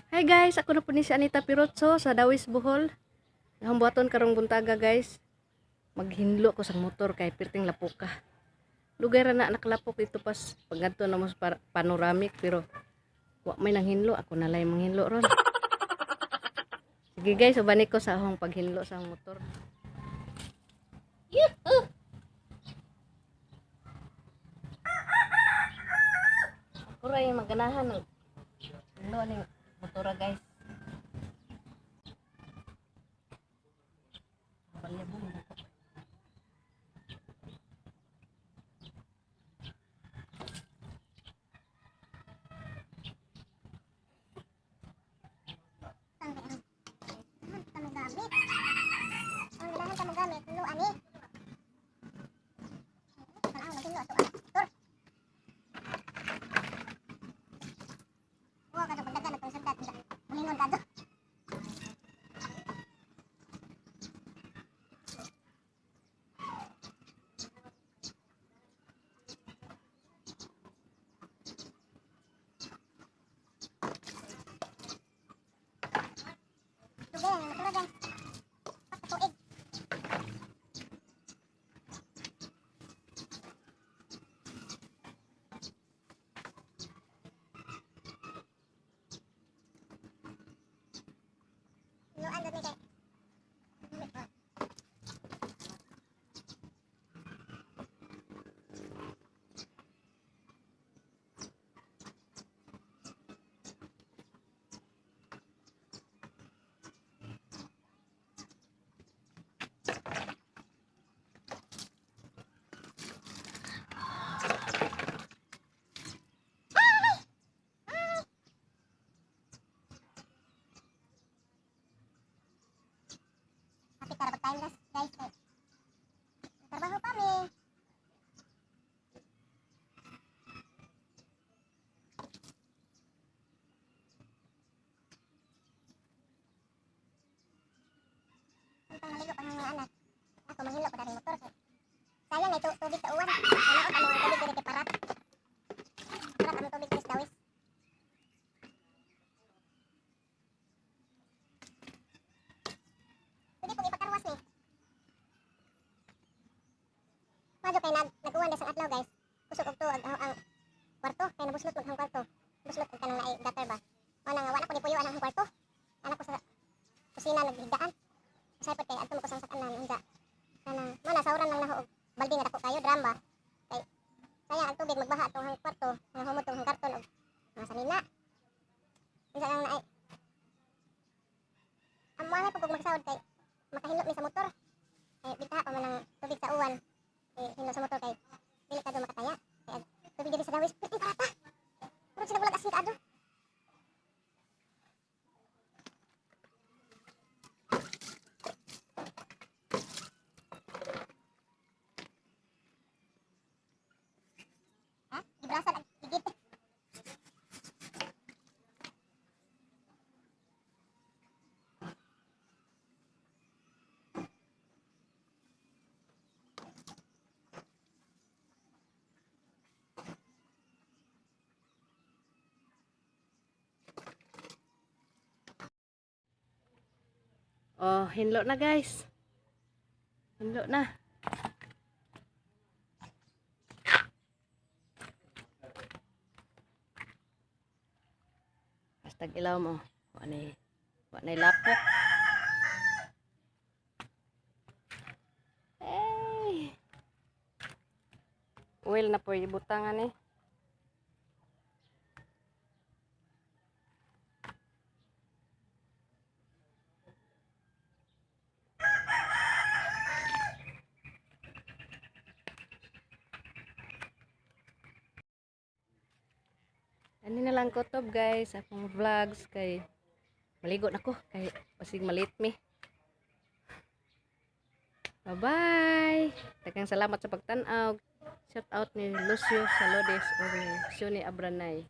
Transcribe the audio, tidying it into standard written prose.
Hi guys, ako na po ni si Anita Pirotso sa Dawis, Bohol. Ang buhaton karong buntaga, guys. Maghinlo ko sa motor kay pirting lapoka. Dugay ra na nakalapok dito pas paggadto na mo sa panoramic, pero wa may nanghinlo, ako na lay manghinlo ron. Sige guys, uban ko sa akong paghinlo sa akong motor. Yuhu! Ako ra yung maganahan ng hinlo ning motora, guys. Balyabong. Ang ganahan ta mo gamit. Ang ganahan ta mo gamit, lo ani. Ang maghinlo ato ang motor. Wa ka pagdagan atong sugdat. Mulingon ka do. Dugay ang motor, guys. Pagkatuig. Luan doon ni kay. Hapit na pag time, guys, kay. Trabaho pa mi. Pantang maligo pa ng mga anak. Ako manghilo pa daring motor kay. Sayang ay tubig sa uwan. Manaot ang mga tubig diri kay parat. Parat ang tubig diri sa Dawis. Pwede pong ipakarwas ni. Madyo kay nag-uwan sa adlaw, guys. Kusog og tuog ang kwarto kay nabuslot og ang kwarto. Buslot og kanang naay gutter ba. Mao na nga wa na ko ni puyoan ang kwarto. Ana ko sa kusina naghigdaan. Usay pod kay adto mo ko sa sakanan unja. Kanang mao na sauran lang naho og balde nga dako kayo, drum ba. Kay sayang ang tubig, magbaha atong ang kwarto, mga humot tong karton og mga sanina. Unsa lang naay. Amo pud kog magsaod kay makahinlo mi sa motor. Kay bitaha pa man ang tubig sa uwan. Eh, hinlo sa motor kay dili ka do makataya. Kay ang tubig diri sa Dawis perting parata. Murag sila bulag asin kaadto. Ha? Gibrasan ang igit. Oh, hinlo na, guys. Hinlo na. #ilaw mo. Wa na lapok. Hey. Oil na po ibutangan eh. Ani na lang kutob, guys, akong vlogs kay maligo na ko kay basig malit mi. Bye-bye. Daghang salamat sa pagtan-aw. Shout out ni Lucio Salodes o ni Shoni Abranay.